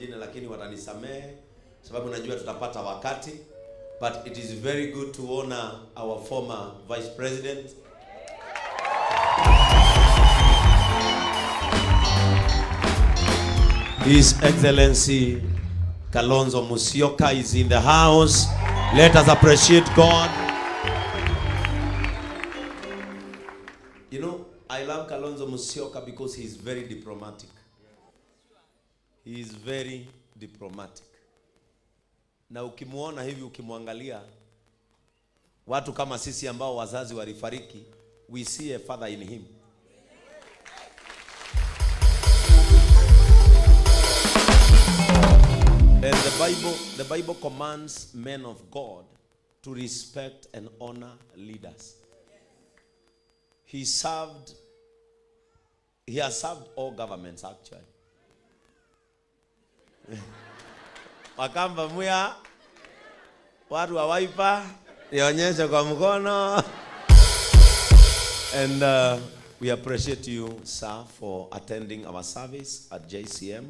Jina, lakini watanisamehe sababu najua tutapata wakati, but it is very good to honor our former vice president, His Excellency Kalonzo Musyoka is in the house. Let us appreciate God. You know, I love Kalonzo Musyoka because he is very diplomatic. He is very diplomatic. Na ukimuona hivi, ukimwangalia, watu kama sisi ambao wazazi walifariki, we see a father in him. And the Bible commands men of God to respect and honor leaders. He has served all governments, actually. Wakamba muya, watu wa Wiper, nionyeshe kwa mkono. And we appreciate you, sir, for attending our service at JCM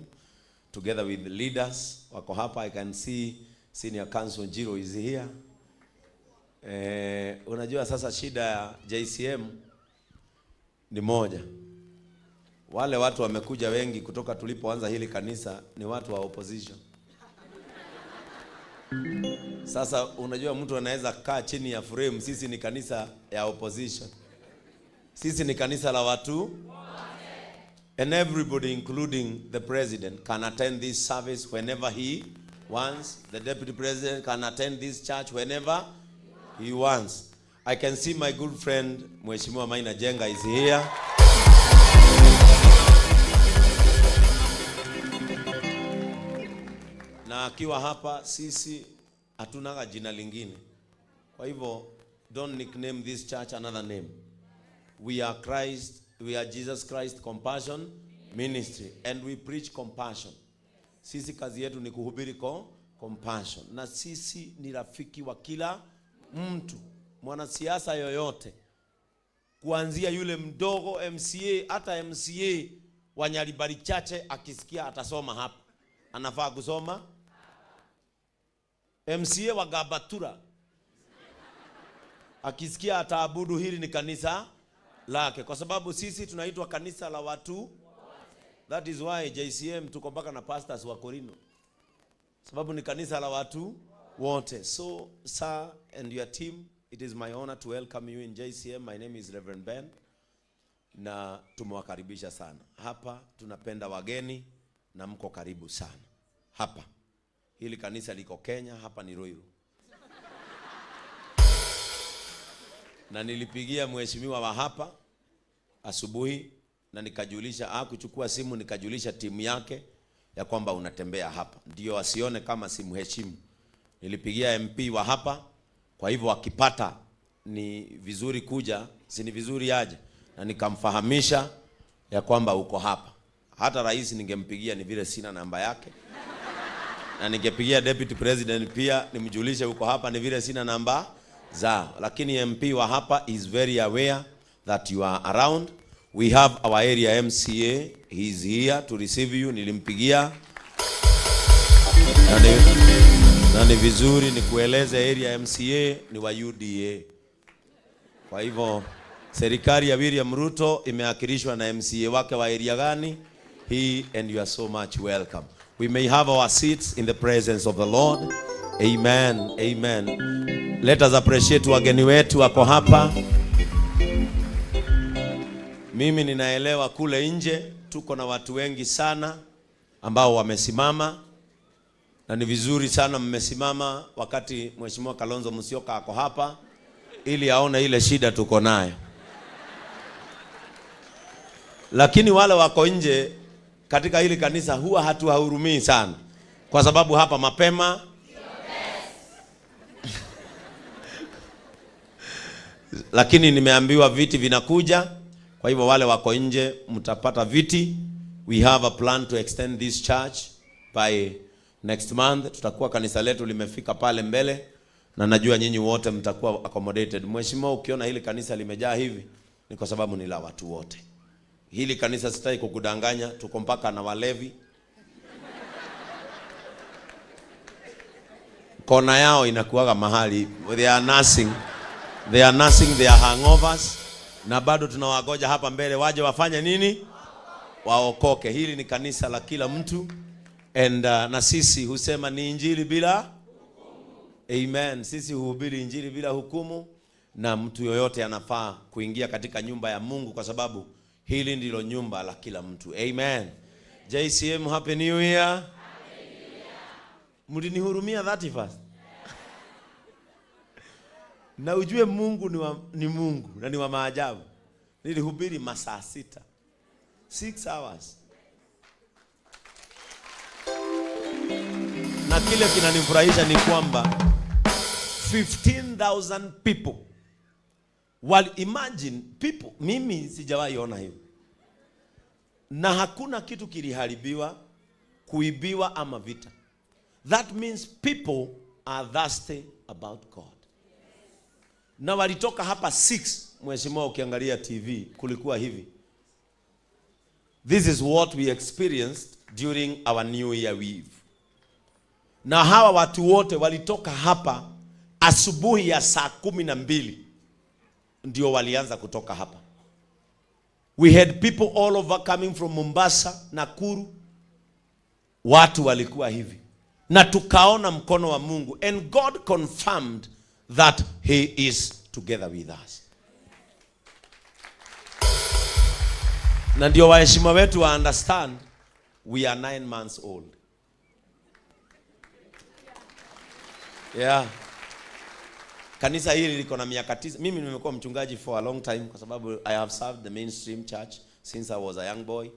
together with the leaders wako hapa. I can see Senior Counsel Jiro is here. Unajua sasa shida ya JCM ni moja. Wale watu wamekuja wengi kutoka tulipoanza hili kanisa ni watu wa opposition. Sasa unajua mtu anaweza kaa chini ya frame, sisi ni kanisa ya opposition. Sisi ni kanisa la watu. And everybody, including the president, can attend this service whenever he wants. The deputy president can attend this church whenever he wants. I can see my good friend Mheshimiwa Maina Njenga is here. Na akiwa hapa, sisi hatunaga jina lingine. Kwa hivyo don't nickname this church another name. We are Christ, we are Jesus Christ Compassion Ministry, and we preach compassion. Sisi kazi yetu ni kuhubiri compassion, na sisi ni rafiki wa kila mtu, mwanasiasa yoyote, kuanzia yule mdogo MCA, hata MCA wa Nyaribari Chache akisikia atasoma hapa, anafaa kusoma. MCA wa Gabatura akisikia ataabudu, hili ni kanisa lake, kwa sababu sisi tunaitwa kanisa la watu. That is why JCM tuko mpaka na pastors wa Korino, sababu ni kanisa la watu wote. So sir and your team, it is my honor to welcome you in JCM. My name is Reverend Ben, na tumewakaribisha sana hapa. Tunapenda wageni na mko karibu sana hapa. Hili kanisa liko Kenya, hapa ni Ruiru. Na nilipigia mheshimiwa wa hapa asubuhi na nikajulisha, kuchukua simu nikajulisha timu yake ya kwamba unatembea hapa, ndio asione kama simheshimu. Nilipigia MP wa hapa, kwa hivyo akipata ni vizuri kuja, si ni vizuri aje, na nikamfahamisha ya kwamba uko hapa. Hata rais ningempigia, ni vile sina namba yake, na ningepigia deputy president pia nimjulishe uko hapa, ni vile sina namba zao, lakini MP wa hapa is very aware that you are around. We have our area MCA, he is here to receive you. Nilimpigia na ni vizuri nikueleze area MCA ni wa UDA. Kwa hivyo serikali ya William Ruto imewakilishwa na MCA wake wa area gani? He, and you are so much welcome. We may have our seats in the presence of the Lord. Amen. Amen. Let us appreciate wageni wetu wako hapa. Mimi ninaelewa kule nje tuko na watu wengi sana ambao wamesimama, na ni vizuri sana mmesimama wakati Mheshimiwa Kalonzo Musyoka ako hapa ili aone ile shida tuko nayo. Lakini wale wako nje katika hili kanisa huwa hatuwahurumii sana, kwa sababu hapa mapema lakini nimeambiwa viti vinakuja, kwa hivyo wale wako nje mtapata viti. We have a plan to extend this church by next month. Tutakuwa kanisa letu limefika pale mbele, na najua nyinyi wote mtakuwa accommodated. Mheshimiwa, ukiona hili kanisa limejaa hivi ni kwa sababu ni la watu wote. Hili kanisa, sitaki kukudanganya, tuko mpaka na walevi. Kona yao inakuwaga mahali they are nursing their hangovers, na bado tunawagoja hapa mbele waje wafanye nini? Waokoke. Hili ni kanisa la kila mtu and na sisi husema ni injili bila. Amen. Sisi huhubiri injili bila hukumu, na mtu yoyote anafaa kuingia katika nyumba ya Mungu kwa sababu hili ndilo nyumba la kila mtu. Amen. JCM, Happy New Year. Mlinihurumia 31st. Na ujue Mungu ni Mungu na ni wa maajabu. Nilihubiri masaa 6. 6 hours. Na kile kinanifurahisha ni kwamba 15,000 people. Well, imagine people, mimi sijawahi ona hiyo. Na hakuna kitu kiliharibiwa, kuibiwa ama vita. That means people are thirsty about God. Na walitoka hapa 6, mheshimiwa, ukiangalia TV kulikuwa hivi. This is what we experienced during our New Year Eve. Na hawa watu wote walitoka hapa asubuhi ya saa 12 ndio walianza kutoka hapa. We had people all over coming from Mombasa, Nakuru. Watu walikuwa hivi. Na tukaona mkono wa Mungu, and God confirmed that he is together with us. Na ndio waheshimiwa wetu wa understand we are 9 months old. Yeah. Kanisa hili liko na miaka 9. Mimi nimekuwa mchungaji for a long time kwa sababu I have served the mainstream church since I was a young boy.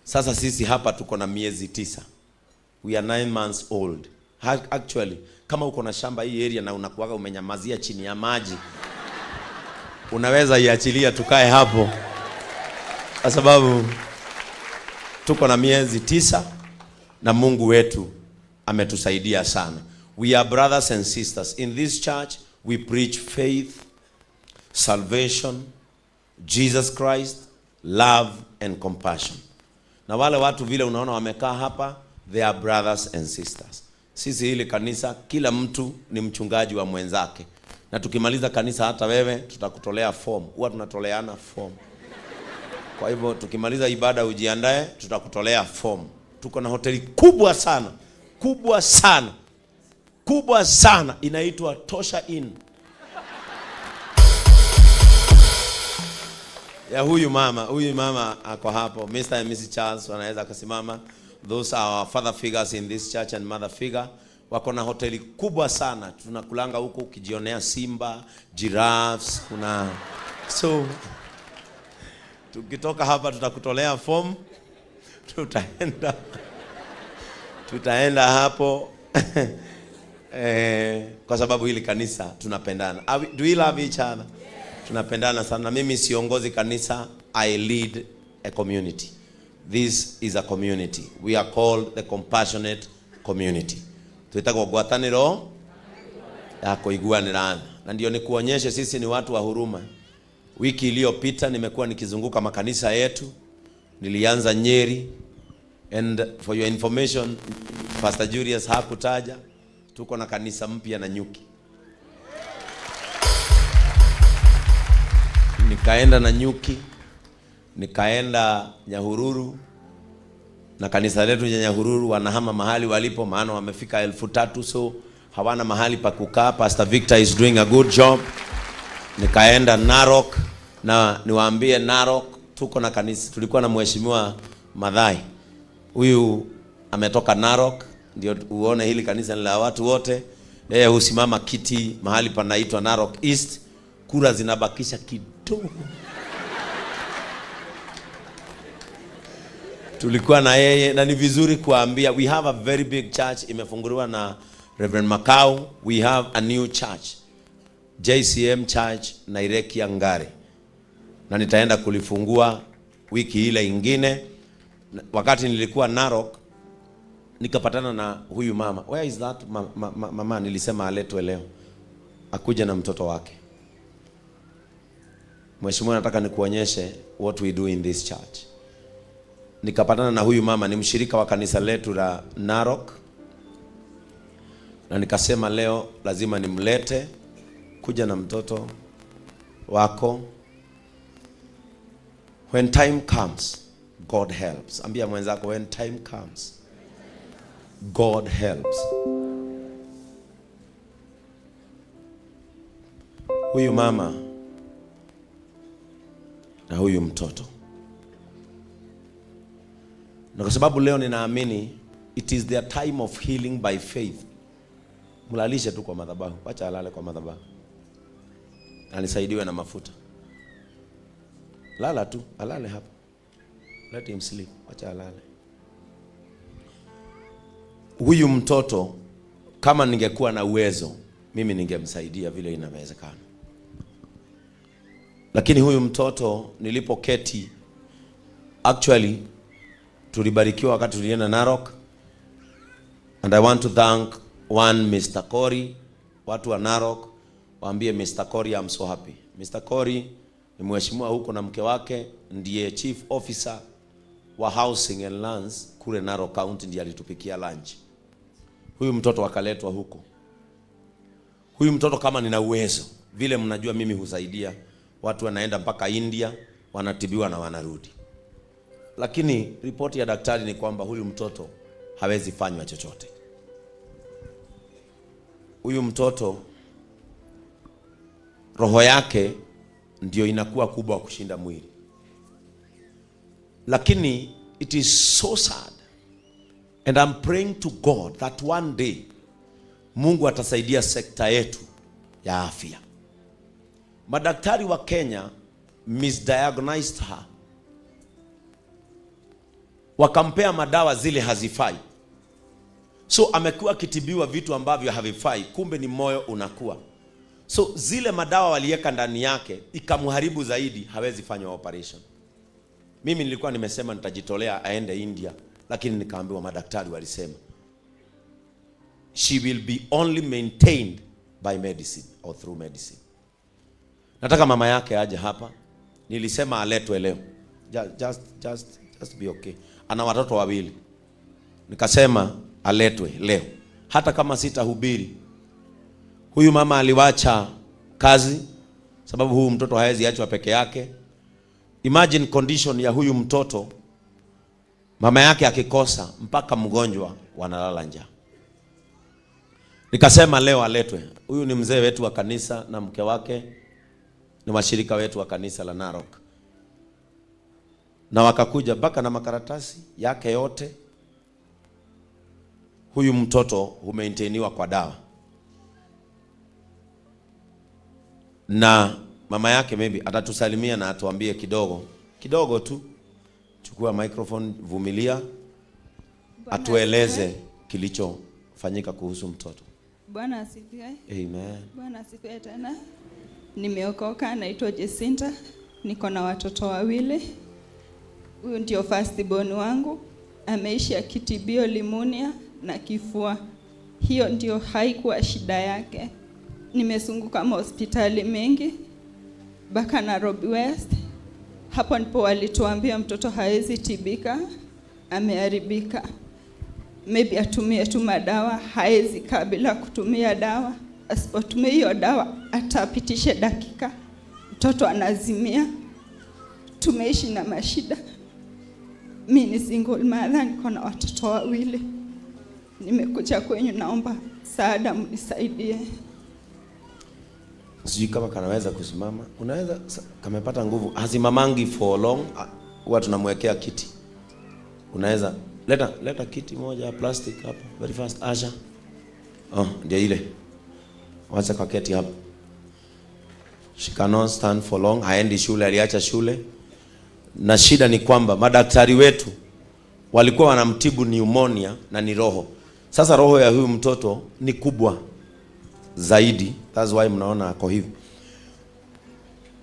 Sasa sisi hapa tuko na miezi 9. We are 9 months old. Actually, kama uko na shamba hii area na unakuwaga umenyamazia chini ya maji, unaweza iachilia tukae hapo, kwa sababu tuko na miezi 9 na Mungu wetu ametusaidia sana. We are brothers and sisters. In this church, we preach faith, salvation, Jesus Christ, love and compassion. Na wale watu vile unaona wamekaa hapa, they are brothers and sisters. Sisi hili kanisa, kila mtu ni mchungaji wa mwenzake. Na tukimaliza kanisa hata wewe tutakutolea form. Huwa tunatoleana form. Kwa hivyo tukimaliza ibada ujiandae, tutakutolea form. Tuko na hoteli kubwa sana, kubwa sana, kubwa sana, inaitwa Tosha Inn. Ya huyu mama ako hapo. Mr. and Mrs. Charles wanaweza kusimama. Those are our father figures in this church and mother figure. Wako na hoteli kubwa sana. Tunakulanga huko ukijionea simba, giraffes, kuna so tukitoka hapa tutakutolea form. Tutaenda hapo. Kwa sababu hili kanisa tunapendana. Do we love each other? Tunapendana sana. Mimi siongozi kanisa, I lead a community. This is a community. We are called the compassionate community. Tuitagwo ngwatanĩro ya kũiguanĩra. Na ndio nikuonyeshe sisi ni watu wa huruma. Wiki iliyopita nimekuwa nikizunguka makanisa yetu. Nilianza Nyeri. And for your information, Pastor Julius hakutaja, tuko na kanisa mpya na Nyuki. Nikaenda na Nyuki, nikaenda Nyahururu, na kanisa letu la Nyahururu wanahama mahali walipo, maana wamefika 3,000, so hawana mahali pa kukaa. Pastor Victor is doing a good job. Nikaenda Narok, na niwaambie Narok tuko na kanisa, tulikuwa na Mheshimiwa Madhai. Huyu ametoka Narok, ndio uone hili kanisa ni la watu wote. Yeye husimama kiti mahali panaitwa Narok East, kura zinabakisha kidogo. Tulikuwa na yeye, na ni vizuri kuambia we have a very big church imefunguliwa na Reverend Makau. We have a new church, JCM Church Nairekia Ngare, na nitaenda kulifungua wiki ile ingine. Wakati nilikuwa Narok nikapatana na huyu mama. Where is that mama? Nilisema aletwe leo, akuja na mtoto wake. Mheshimiwa, nataka nikuonyeshe what we do in this church. Nikapatana na huyu mama, ni mshirika wa kanisa letu la Narok. Na nikasema leo lazima nimlete, kuja na mtoto wako. When time comes, God helps. Ambia mwenzako, when time comes, God helps. Huyu mama na huyu mtoto. Na kwa sababu leo ninaamini it is their time of healing by faith. Mlalishe tu kwa madhabahu. Wacha alale kwa madhabahu. Anisaidiwe na mafuta. Lala tu, alale hapa. Let him sleep. Wacha alale. Huyu mtoto kama ningekuwa na uwezo, mimi ningemsaidia vile inawezekana. Lakini huyu mtoto nilipoketi, actually tulibarikiwa wakati tulienda Narok. And I want to thank one Mr. Cory, watu wa Narok, waambie Mr. Cory I'm so happy. Mr. Cory ni mheshimiwa huko na mke wake ndiye chief officer wa Housing and Lands kule Narok County, ndiye alitupikia lunch. Huyu mtoto akaletwa huko. Huyu mtoto kama nina uwezo, vile mnajua mimi husaidia watu, wanaenda mpaka India, wanatibiwa na wanarudi. Lakini ripoti ya daktari ni kwamba huyu mtoto hawezi fanywa chochote. Huyu mtoto roho yake ndio inakuwa kubwa kushinda mwili. Lakini it is so sad, and I'm praying to God that one day Mungu atasaidia sekta yetu ya afya. Madaktari wa Kenya misdiagnosed her, wakampea madawa zile hazifai. So amekuwa akitibiwa vitu ambavyo havifai, kumbe ni moyo unakuwa. So zile madawa waliweka ndani yake ikamharibu zaidi, hawezi fanywa operation. Mimi nilikuwa nimesema nitajitolea aende India, lakini nikaambiwa madaktari walisema she will be only maintained by medicine or through medicine. Nataka mama yake aje hapa. Nilisema aletwe leo. Just be okay. Ana watoto wawili. Nikasema aletwe leo. Hata kama sitahubiri. Huyu mama aliwacha kazi sababu huyu mtoto hawezi achwa peke yake. Imagine condition ya huyu mtoto, mama yake akikosa mpaka mgonjwa wanalala njaa. Nikasema leo aletwe. Huyu ni mzee wetu wa kanisa na mke wake ni washirika wetu wa kanisa la Narok. Na wakakuja mpaka na makaratasi yake yote. Huyu mtoto humaintainiwa kwa dawa. Na mama yake maybe atatusalimia na atuambie kidogo. Kidogo tu. Chukua microphone, vumilia. Atueleze kilichofanyika kuhusu mtoto. Bwana asifiwe. Amen. Bwana asifiwe tena. Nimeokoka, naitwa Jacinta. Niko na watoto wawili. Huyu ndio first born wangu. Ameishi akitibio pneumonia na kifua. Hiyo ndio haikuwa shida yake. Nimezunguka hospitali mengi mpaka Nairobi West. Hapo ndipo walituambia mtoto hawezi tibika, ameharibika. Maybe atumie tu madawa, hawezi kaa bila kutumia dawa. Asipotumia hiyo dawa atapitisha dakika, mtoto anazimia. Tumeishi na mashida. Mimi ni single mother, niko na watoto wawili. Nimekuja kwenyu, naomba msaada, mnisaidie. Sijui kama kanaweza kusimama. Unaweza, kamepata nguvu. Hazimamangi for long. Huwa tunamwekea kiti. Unaweza leta kiti moja plastic hapa very fast, Asha. Oh, ndio ile. Wacha kwa keti hapa. She cannot stand for long. Haendi shule, aliacha shule. Na shida ni kwamba madaktari wetu walikuwa wanamtibu pneumonia na ni roho. Sasa roho ya huyu mtoto ni kubwa zaidi. That's why mnaona ako hivi.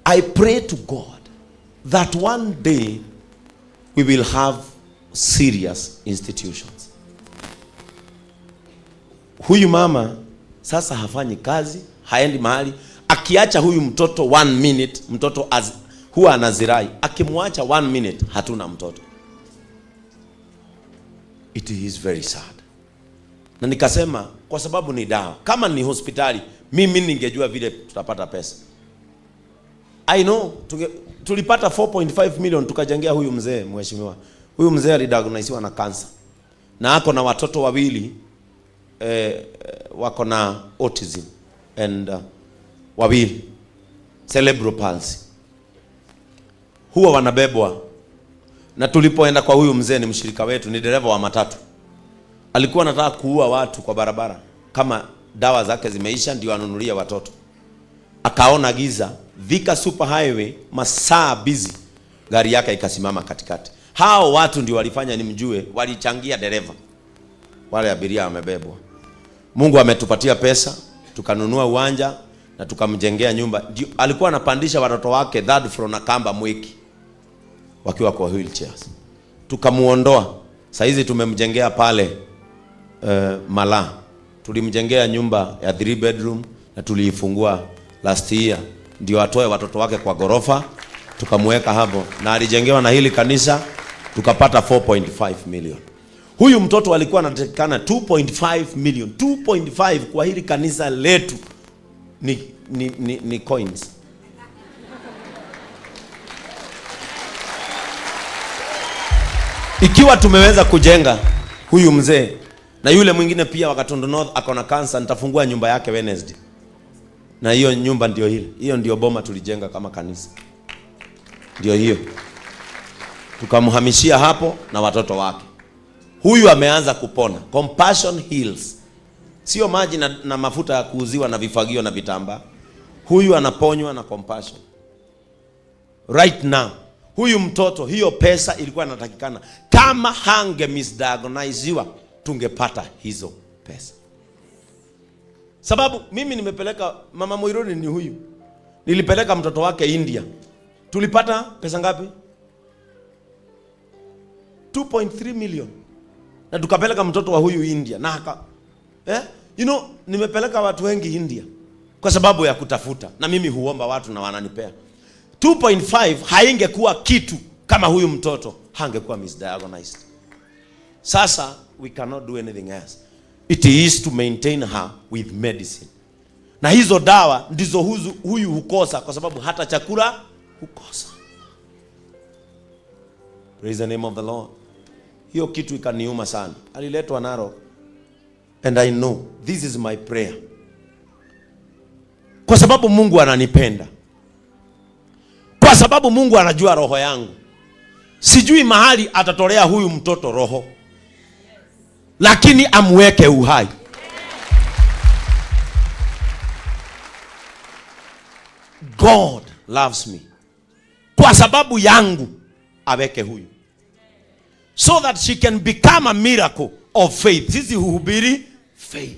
I pray to God that one day we will have serious institutions. Huyu mama sasa hafanyi kazi, haendi mahali. Akiacha huyu mtoto 1 minute, mtoto huwa anazirai. Akimwacha 1 minute, hatuna mtoto. It is very sad. Na nikasema kwa sababu ni dawa, kama ni hospitali mimi ningejua vile tutapata pesa. I know tulipata 4.5 million tukajengea huyu mzee mheshimiwa. Huyu mzee alidiagnosiwa na cancer na ako na watoto wawili wako na autism and wawili cerebral palsy, huwa wanabebwa. Na tulipoenda kwa huyu mzee, ni mshirika wetu, ni dereva wa matatu, alikuwa anataka kuua watu kwa barabara kama dawa zake zimeisha ndio anunulie watoto. Akaona giza, Thika Super Highway, masaa busy, gari yake ikasimama katikati. Hao watu ndio walifanya nimjue, walichangia dereva, wale abiria wamebebwa. Mungu ametupatia pesa, tukanunua uwanja na tukamjengea nyumba. Ndio alikuwa anapandisha watoto wake third floor na kamba mwiki wakiwa kwa wheelchairs. Tukamuondoa. Saizi tumemjengea pale Mala. Tulimjengea nyumba ya 3 bedroom na tuliifungua last year ndio atoe watoto wake kwa gorofa, tukamweka hapo na alijengewa na hili kanisa tukapata 4.5 million. Huyu mtoto alikuwa anatakikana 2.5 million. 2.5 kwa hili kanisa letu ni coins. Ikiwa tumeweza kujenga huyu mzee na yule mwingine pia wa Gatundu North ako na cancer, nitafungua nyumba yake Wednesday. Na hiyo nyumba ndio hili. Hiyo ndio boma tulijenga kama kanisa. Ndio hiyo. Tukamhamishia hapo na watoto wake. Huyu ameanza kupona. Compassion heals. Sio maji na mafuta ya kuuziwa na vifagio na vitambaa. Huyu anaponywa na compassion. Right now. Huyu mtoto, hiyo pesa ilikuwa inatakikana. Kama hange misdiagnosiwa, tungepata hizo pesa. Sababu mimi nimepeleka mama Muiruri ni huyu. Nilipeleka mtoto wake India. Tulipata pesa ngapi? 2.3 million. Na tukapeleka mtoto wa huyu India na haka, You know, nimepeleka watu wengi India kwa sababu ya kutafuta, na mimi huomba watu na wananipea. 2.5 haingekuwa kitu kama huyu mtoto hangekuwa misdiagnosed. Sasa we cannot do anything else. It is to maintain her with medicine. Na hizo dawa ndizo huyu hukosa kwa sababu hata chakula hukosa. Praise the name of the Lord. Hiyo kitu ikaniuma sana. Aliletwa Narok. And I know this is my prayer. Kwa sababu Mungu ananipenda. Kwa sababu Mungu anajua roho yangu. Sijui mahali atatolea huyu mtoto roho, lakini amweke uhai. God loves me. Kwa sababu yangu aweke huyu, so that she can become a miracle of faith. Sisi huhubiri faith.